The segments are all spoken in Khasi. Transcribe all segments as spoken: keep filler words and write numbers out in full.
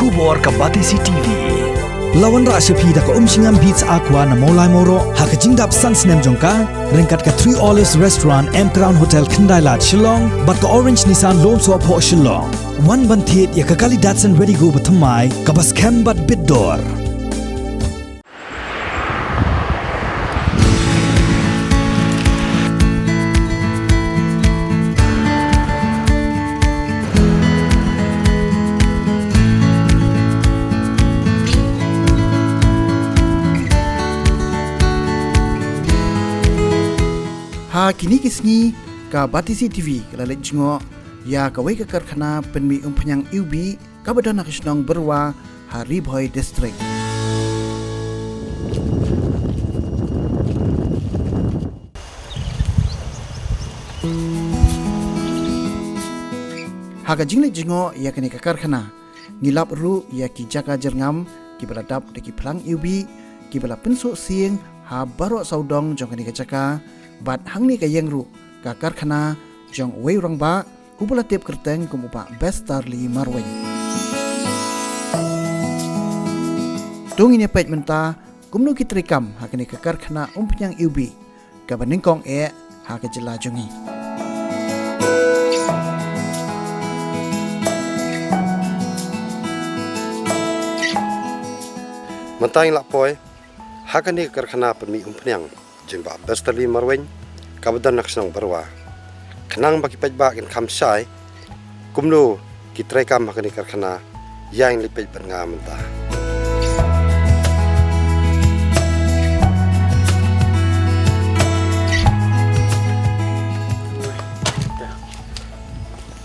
Khubor ka Batesi T V. La wanrah sha phi da ka Umshngam Beats Aqua na Mawlai Mawroh ha ka jingdap san snem jong ka, ryngkat ka Three Olives Restaurant, M Crown Hotel, Khyndai Lad, Shillong, bad ka Orange Nissan Lone Sohphoh, Shillong. Wan ban thied ïa ka kali Datsun Redi-GO bathymmai, kaba skhem bad bit dor. Ha kine ki sngi, ka Batesi T V ka la leit jngoh ïa kawei ka karkhana pynmih umphniang iwbih kaba don ha ka shnong Byrwa, ha Ri Bhoi District. Ha ka jingleit jngoh ïa kane ka karkhana, ngi lap ruh ïa ki jaka jyrngam kiba la dap da ki phlang iwbih kiba la pynsuh sieng ha baroh sawdong jong kane ka jaka, bad hangne ka ïeng ruh ka karkhana jong uwei u rangbah uba la tip kyrteng kum u Bah Besterly Marwein. To ngin ïa peit mynta kumno ki treikam ha kane ka karkhana umphniang iwbih kaba nyngkong eh ha ka jylla jong ngi. Mynta ngi la poi ha kane ka karkhana pynmih umphniang jong Bah Besterly Marwein kaba don ha ka shnong Byrwa. Khnang ba ki paidbah kin kham shai kumno ki treikam ha kane ka karkhana, ïa ngin leit peit bad nga mynta.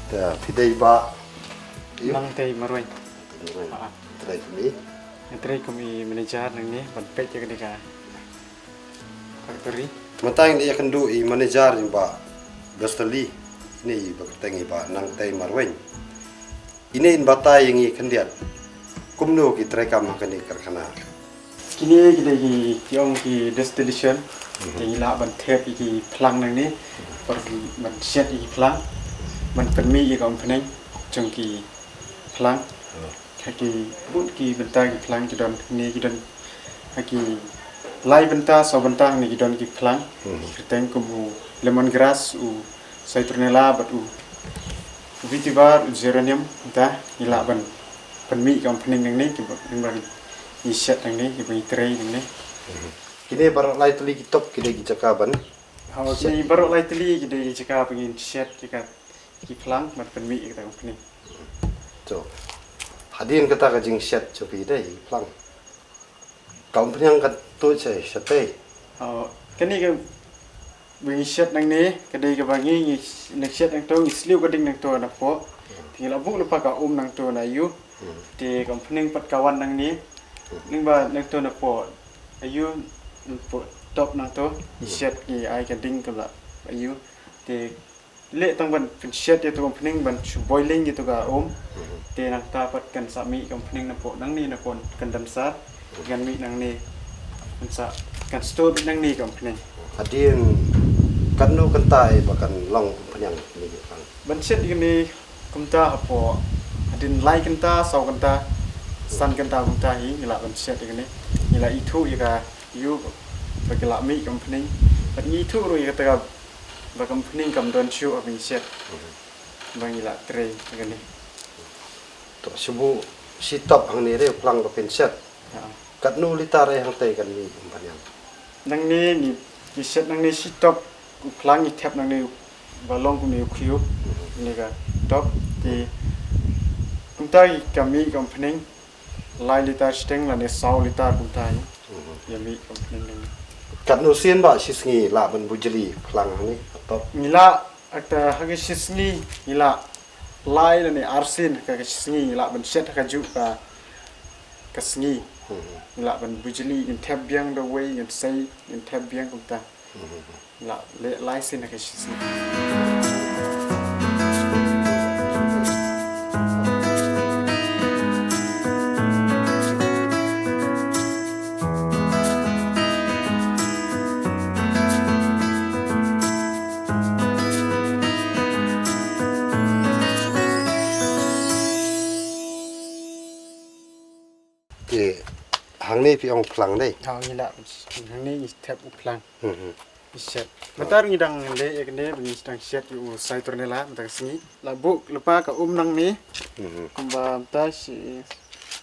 Te phi dei Bah, ïa, Nangtei Marwein. Nangtei Marwein. Ah. Trei kum i? Trei kum i manager nangne, ban peit ïa kane ka factory. Mynta ngin ïakynduh i manager jong Bah Besterly, ine iba kyrteng i Bah Nangtei Marwein. Ine in batai ïa ngi khyndiat kumno ki treikam ha kane ka karkhana. Kine ki dei ki, ki ong ki distillation. Mhm. Te ngi lah ban thep ïa ki phlang nangne, ban shet ïa ki phlang, ban pynmih ïa ka umphniang jong ki phlang. Oh. Ha ki bun ki bynta ki phlang ki don, ne ki don ha ki lai bynta, saw bynta ne ki don ki phlang. Hmm. Ki kyrteng kum u lemongrass, u citronella bad u vetiver, u geranium, bynta ngi lah ban pynmih ka umphniang nangne, ki ba, ki ba ngi shet nangne, ki ba ngi trei nangne. Hmm. Kine baroh lai tylli ki top ki dei ki jaka ban, ha, shet, kine baroh lai tylli ki dei ki jaka ba ngin shet ïa ka, ki phlang ban pynmih ïa ka umphniang. To, hadien kata ka jingshet jong phi dei phlang, ka umphniang kan tuid shaei, shatei? Oh, kane kaba ngi shet nangne ka dei kaba ngi, ngi nang shet nangto, ngi sliew ka ding nangto napoh. Hmm. Te ngi la buh lypa ka um nangto na aiu. Hmm. Te ka umphniang pat ka wan nangne. Hmm. Lyngba nangto napoh aiu, napoh top nangto ngi, hmm, shet, ngi ai ka ding kaba aiu. Te leh tang ban pynshet ïa tu ka umphniang ban shu boiling ïa tu ka um. Mhm. Te nangta pat kan sa mih ka umphniang napoh nangne, napoh condenser. Mhm. Kan mih nangne, kan sa, kan store nangne ka umphniang. Hadien katno kynta ba kan long umphniang kine ki phlang? Ban shet ïa kine kumta hapoh hadien lai kynta, saw kynta, san kynta kumta hi ngi lah ban shet ïa kine. Ngi lah ithuh ïa ka aiu ba ki lah mih ka umphniang. Bad ngi ithuh ruh ïa kata ka ba ka umphniang kam don shuh ha ba ngi shet. Mhm. Ba ngi lah trei ïa kane. To, shu buh shi top hangne re u phlang ba phin shet. Ha. Katno litar eh hangtei kan mih umphniang? Nangne ngi, ngi shet nangne shi top u phlang, ngi thep nangne ba long kumne u khiew. Mhm. Ne ka top te kumta ka mih ka umphniang lai litar shiteng lane saw litar kumta hi. Mhm. Ïa mih ka umphniang nangne. Katno sien ba shi sngi lah ban bujli phlang hangne ha top? Ngi lah, ha ka, ha ka shi sngi ngi lah lai lane ar sien ha ka shi sngi ngi lah ban shet ha kajuh ka, ka sngi. Mhm. Ngi lah ban bujli, ngin thep biang da wei, ngin sei, ngin thep biang kumta. Mhm. Lah leh lai sien ha ka shi sngi. Te hangne phi ong phlang dei. Ha, ngi la hangne ngi thep u phlang. Hmm, hmm. Ngi shet. Mynta ngi dang leh ïa kane, ngi dang shet ïa u citronella mynta ka sngi. La buh lypa ka um nangne. Hmm, hmm. Kumba mynta shi,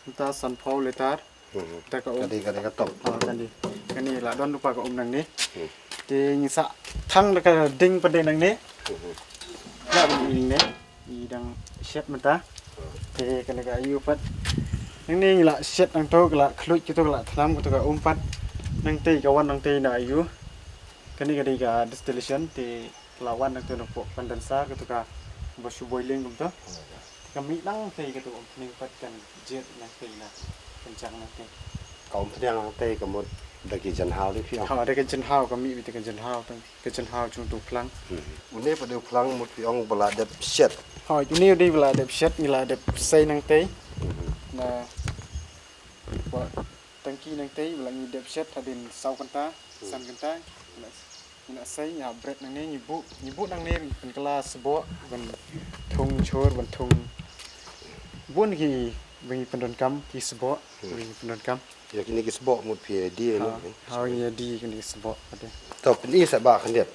mynta sanphew litar. Hmm, hmm. Mynta ka um. Ka dei, ka dei ka top. Ha, ka dei. Kane la don lypa ka um nangne. Hmm. Te ngi sa thang da ka ding pat dei nangne. Hmm, hmm. La ding ne. Ngi dang shet mynta. Te kane ka aïu pat. Nangne ngi la shet nangto, ka la khluit kito, ka la thnam kito ka um pat. Nangtei ka wan nangtei na aïu. Kane ka dei ka distillation te ka la wan nangto na pok condenser kito kaba shu boiling kumto. Te ka mih nangtei kito um phniang pat kan jied nangtei na pynjang nangtei. Ka um phniang nangtei ka mut da ki jynhaw dei phi ong? Ha, da ki jynhaw ka mih beit da ki jynhaw tang. Ka jynhaw jong uto u phlang. Hmm. Une pat dei u phlang mut phi ong ba la dep shet. Hooid, une u dei ba la dep shet, ngi la dep sei nangtei. Hmm. Na wa tangki nangtei ba la ngi dep shet hadien saw kynta, hmm, san kynta. Ngi la, ngi la sei, ngi la bret nangne, ngi buh, ngi buh nangne ban pynkylla sboh, ban thung jhur, ban thung bun ki ba ngi pyndonkam, ki sboh, hmm, ba ngi pyndonkam. Ïa kine ki sboh mut phi ïa die, ha, no? Ha, ïa die kine ki sboh, ade. To, pyni sa ba khyndiat.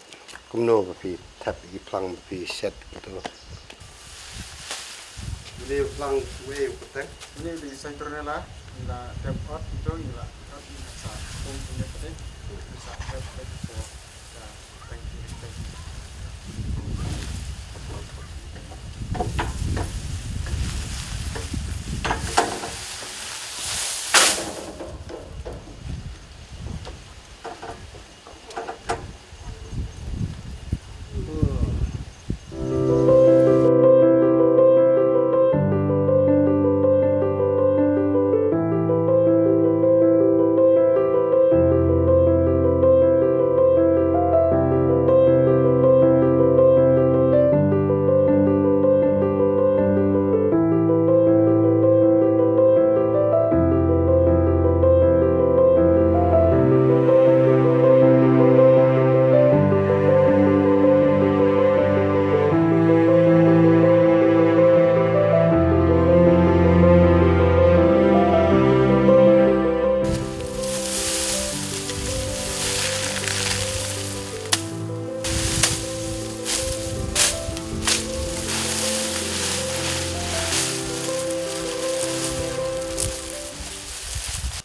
Kumno ba phi thep ïa ki phlang ba phi shet to. Ïa ki phlang wei u kuteng. Ïa ki citronella, la thep ot to, la ot ni sa. Kum punya kuteng. Sa thep ot to.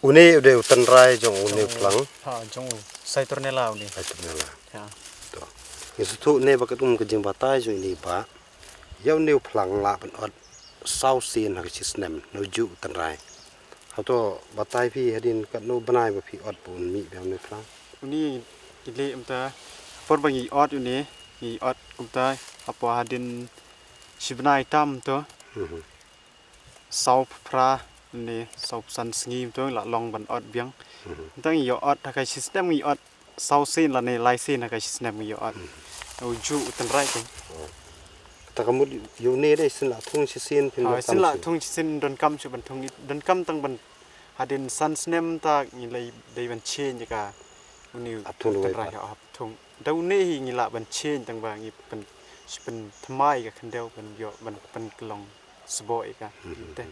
Une u dei u tynrai jong une u phlang. Ha, jong u. Citronella une. Citronella. Ya. To. Ngi sngewthuh ne ba katkum ka jingbatai jong ine i bah. Ïa une u phlang lah ban ot saw sien ha ka shi snem, na u juh u tynrai. Hato batai phi hadien katno bnai ba phi ot ba un mih biang une u phlang? Une i leh mynta por ba ngi ot une, ngi ot kumta hapoh hadien shi bnai tam to. Mhm. Saw phra ne saw san sngi to la long ban ot biang. Mhm. Tang ïa ot ha ka shi snem ïa ot saw sien lane lai sien ha ka shi snem ïa ot. Mhm. U juh u tynrai te. Oh. Kata ka mut ïa une de sien la thung shi sien phin. Ah, sien la thung shi sien donkam shu ban thung, donkam tang ban hadien san snem ta ngi lei dei ban change ka une u tynrai ha thung. Da une hi ngi lah ban change tang ba ngi pyn, shi pynthymmai ka khyndew ban ïoh ban pynkyllong sboh ïa ka. Mhm. Te.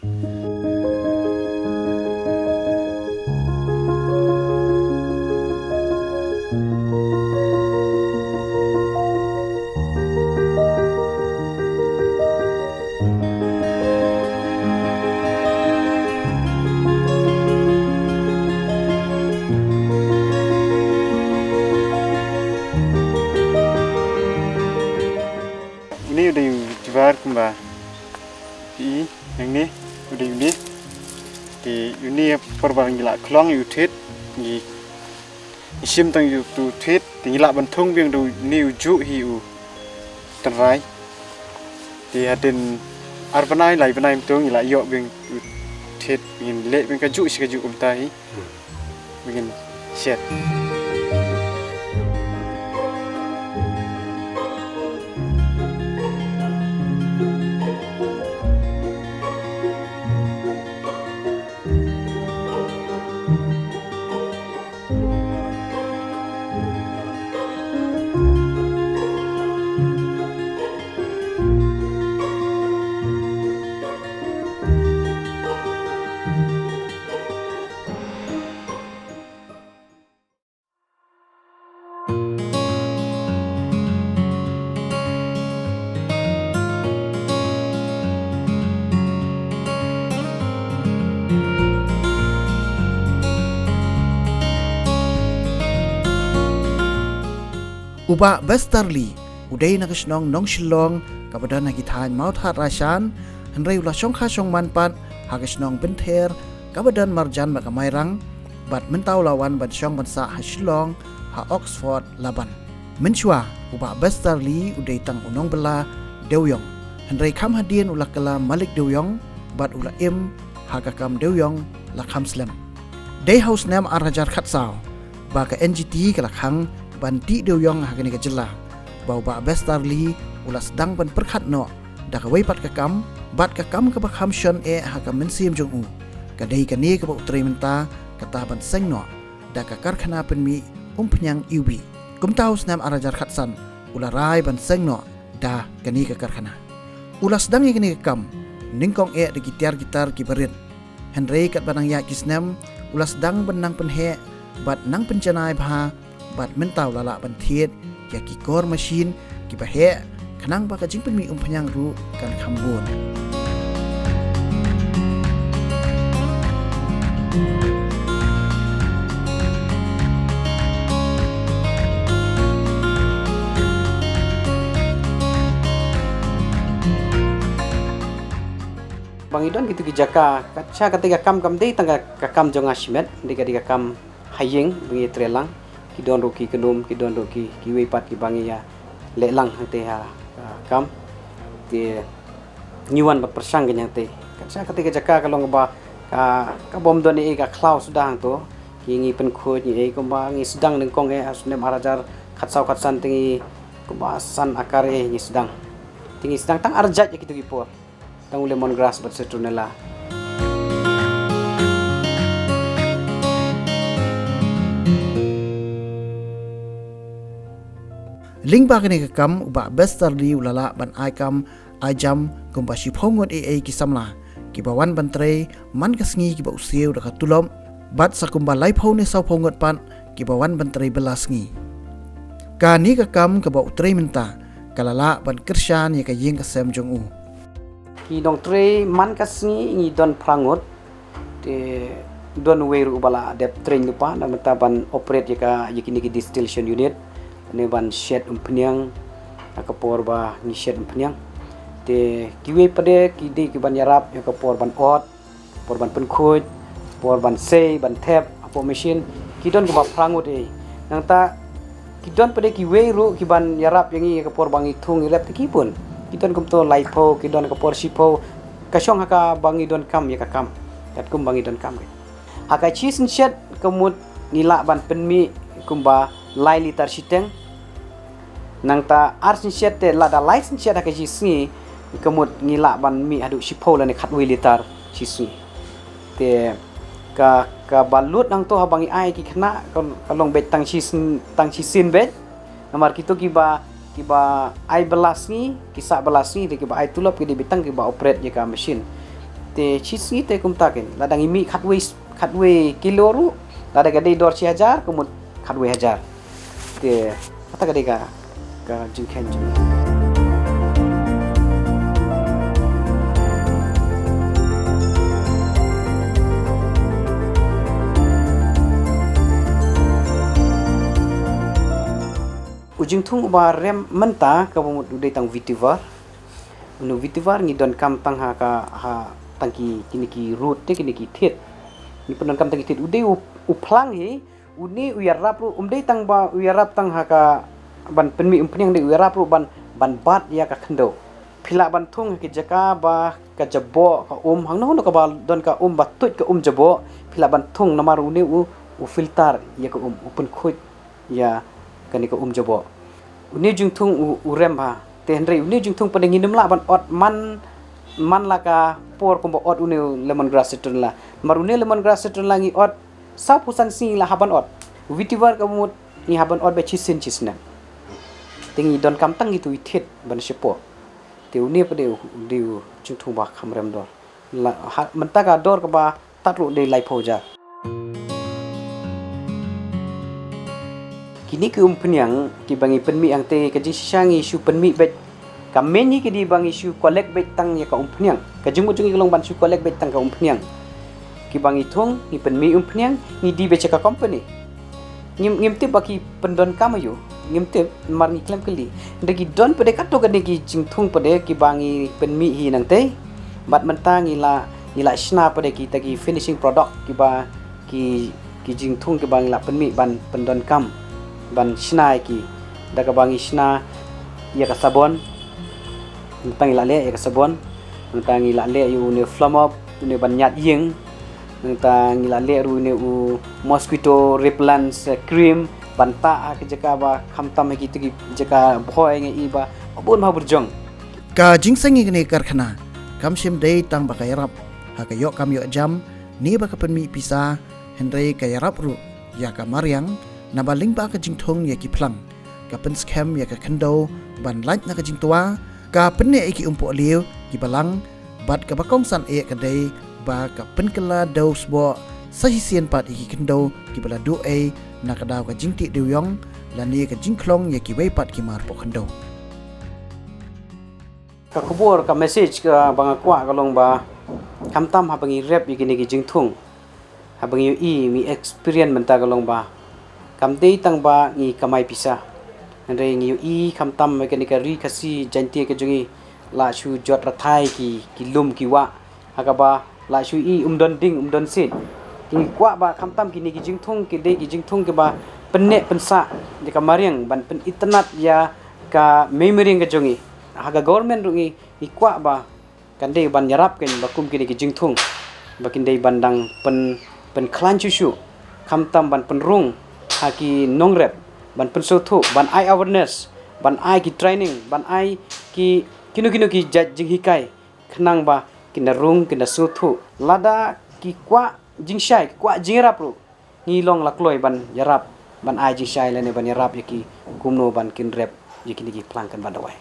Une u dei u jubab kumba. Te, nangne, u dei une. Te, une por ba ngi la khlong ïa u thied, ngi, ngi shim tang ïa u thied, te ngi lah ban thung biang da une u juh hi u tynrai. Te hadien ar bnai, lai bnai mynta ngi la ïoh biang u thied, ngin leh biang ka juh shi ka juh kumta hi. Hmm. Begin. Shit. U Bah Bester Lee u dei na ka shnong Nongshillong kaba don ha ki thaiñ Mawthadraishan, hynrei u la shongkha shongman pat ha ka shnong Bynther kaba don marjan bad ka Mairang, bad mynta u la wan ban shong ban sah ha Shillong, ha Oxford Laban. Mynshuwa u Bah Bester Lee u dei tang u nongbylla dewïong, hynrei kham hadien u la kylla malik dewïong bad u la im ha ka kam dewïong la kham slem. Dei ha u snem ar hajar khatsaw ba ka N G T ka la khang ban dih dewïong ha kane ka jylla, ba u Bah Bester Lee u la sdang ban pyrkhat noh da kawei pat ka kam, bad ka kam kaba kham shon eh ha ka mynsiem jong u ka dei kane kaba u trei mynta, kata ban seng noh da ka karkhana pynmih umphniang iwbih. Kumta u snem ar hajar khatsan u la rai ban seng noh da kane ka karkhana. U la sdang ïa kane ka kam nyngkong eh da ki tiar ki tar kiba rit, hynrei katba nang ïaid ki snem u la sdang ban nang pynheh bad nang pynjanai bha, bad mynta u la lah ban thied ïa ki kor mashin kiba heh, khnang ba ka jingpynmih umphniang ruh kan kham bun. Ba ngi don kito ki jaka, ka sha kata ka kam kam dei tang ka, ka kam jong nga shimet, dei ka, dei ka kam ha ïing ba ngi trei lang. Ki don ruh ki kynum, ki don ruh ki, kiwei pat kiba ngi ïa leh lang hangtei ha, ha kam. Te ngi wan bad pyrshang ka hangtei. Ka sha kata ka jaka ka long kaba, ka, ka bym don ei ei, ka khlaw suda hangto. Ki ngi pynkhuid ngi ei kumba ngi sdang nyngkong eh ha u snem ar hajar khatsaw khatsan te ngi kumba san akar eh ngi sdang. Te ngi sdang tang ar jait ïa kito ki por. Tang u lemon grass bad citronella. Lyngba kane ka kam u Bah Bester Lee u la lah ban ai kam ai jam kumba shiphew ngut ei ei ki samla kiba wan ban trei man ka sngi kiba u siew da ka tulop, bad sa kumba laiphew ne sawphew ngut pat kiba wan ban trei bylla sngi. Kane ka kam kaba u trei mynta ka la lah ban kyrshan ïa ka ïing ka sem jong u. Ki nongtrei man ka sngi ngi don phra ngut. Te don uwei ruh uba la dep trei lypa, namar mynta ban operate ïa ka, ïa kine ki distillation unit, ne ban shet umphniang, ha ka por ba ngi shet umphniang. Te kiwei pat de ki dei kiban ïarap ïa ka por ban ot, por ban pynkhuid, por ban sei, ban thep hapoh machine. Ki don kumba phra ngut ei. Nangta ki don pat de kiwei ruh kiban ïarap ïa ngi ha ka por ba ngi thung ngi rep te ki bun. Ki don kumto laiphew, ki don ha ka por shiphew. Ka shong ha kaba ngi donkam ïa ka kam, katkum ba ngi donkam. Ha ka shi synshet ka mut ngi lah ban pynmih kumba lai litar shiteng. Nangta ar synshet te, lada lai synshet ha ka shi sngi, ka mut ngi lah ban mih haduh shiphew lane khatwei litar shi sngi. Te ka, kaba lut nangto haba ngi ai ki khynnah ka, ka long beit tang shi sn-, tang shisien beit. Namar kito kiba, kiba ai bylla sngi, ki sah bylla sngi, te kiba ai tulop ki dei beit tang kiba operate ïa ka machine. Te shi sngi te kumta kin, lada ngi mih khatwei, khatwei kilo ruh, lada ka dei dor shi hajar, ka mut khatwei hajar. Te kata ka dei ka, ka jingkheiñ jong ngi. U jingthung uba rem mynta kaba mut u dei tang vetiver. Une u vetiver ngi donkam tang ha ka, ha tang ki, kine ki rud te, kine ki thied. Ngi pyndonkam tang ki thied, u dei u, u phlang hi. Une u ïarap ruh, um dei tang ba u ïarap tang ha ka ban pynmih umphniang, dei u ïarap ruh ban, ban bat ïa ka khyndew. Phi lah ban thung ha ki jaka ba ka jaboh ka um, hangno hangno kaba don ka um ba tuid ka um jaboh, phi lah ban thung namar une u, u filter ïa ka um, u pynkhuid ïa kane ka um jaboh. Une u jingthung u, u rem bha. Te hynrei une u jingthung pat de ngin ym lah ban ot man, man la ka por kumba ot une u lemon grass citronella. Namar une u lemon grass citronella ngi ot sawphew san sngi la hap ban ot. U vetiver kaba mut ngi hap ban ot beit shisien shisnem. Te ngi donkam tang kito ki thied ban shapoh. Te une pat de u, u dei u jingthung ba kham rem dor. La, ha, mynta ka dor kaba tad ruh dei laiphew hajar. Kine ki umphniang kiba ngi pynmih hangtei, ka jingshisha ngi shu pynmih beit. Ka main hi ka dei ba ngi shu collect beit tang ïa ka umphniang. Ka jingmut jong ngi ka long ban shu collect beit tang ka umphniang. Kiba ngi thung, ngi pynmih umphniang, ngi die beit sha ka company. Ngim, ngim tip ba ki pyndonkam aïu. Ngim tip, mar ngi khlem kylli. Hynrei ki don pat de katto katne ki jingthung pat de kiba ngi pynmih hi nangtei. Bad mynta ngi la, ngi la shna pat de kita ki finishing product kiba ki, ki jingthung kiba ngi la pynmih ban pyndonkam, ban shna ïa ki. Da kaba ngi shna ïa ka sabon. Mynta ngi la leh ïa ka sabon. Mynta ngi la leh ïa une u Flamob, une ban ñiad ïing. Mynta ngi la leh ruh une u mosquito repellent, eh, cream, ban tah ha ka jaka ba khamtam ha kita ki jaka bhoi ngi i ba bun bha bun jong. Ka jingseng ïa kane ka karkhana kam shym dei tang ba ka ïarap ha ka ïoh kam ïoh jam ne ba ka pynmih pisa, hynrei ka ïarap ruh ïa ka mariang, naba lyngba ka jingthung ïa ki phlang, ka pynskhem ïa ka khyndew ban lait na ka jingtwa, ka pynneh ïa ki umpoh liew, ki balang, bad kaba kongsan eh ka dei ba ka pynkylla dew sboh sa shisien pat ïa ki khyndew kiba la duh ei na ka daw ka jingtih dewïong lane ka jingkhlong ïa kiwei pat ki marpoh khyndew. Ka khubor, ka message kaba nga kwah ka long ba khamtam haba ngi rep ïa kine ki jingthung, haba ngi ïohi, ngi experience mynta ka long ba kam dei tang ba ngi kamai pisa. Hynrei ngi ïohi khamtam ha kane ka ri Khasi Jaiñtia ka jong ngi la shu jot rathai ki, ki lum ki wah. Ha kaba la shu i um don ding, um don siej. Ngi kwah ba khamtam kine ki jingthung ki dei ki jingthung kiba pynneh pynsah ïa ka mariang ban pynitynnad ïa ka mei mariang ka jong ngi. Ha ka government ruh ngi, ngi kwah ba kan dei ban ïarap kein ba kum kine ki jingthung ba kin dei ban dang pyn, pynkhlaiñ shuh shuh, khamtam ban pynrung ha ki nongrep, ban pynsngewthuh, ban ai awareness, ban ai ki training, ban ai ki kino kino ki jait jinghikai, khnang ba kin da rung, kin da sngewthuh. Lada ki kwah jingshai, ki kwah jingïarap ruh, ngi long la kloi ban ïarap, ban ai jingshai lane ban ïarap ïa ki kumno ban kin rep ïa kine ki phlang kynbat dawai.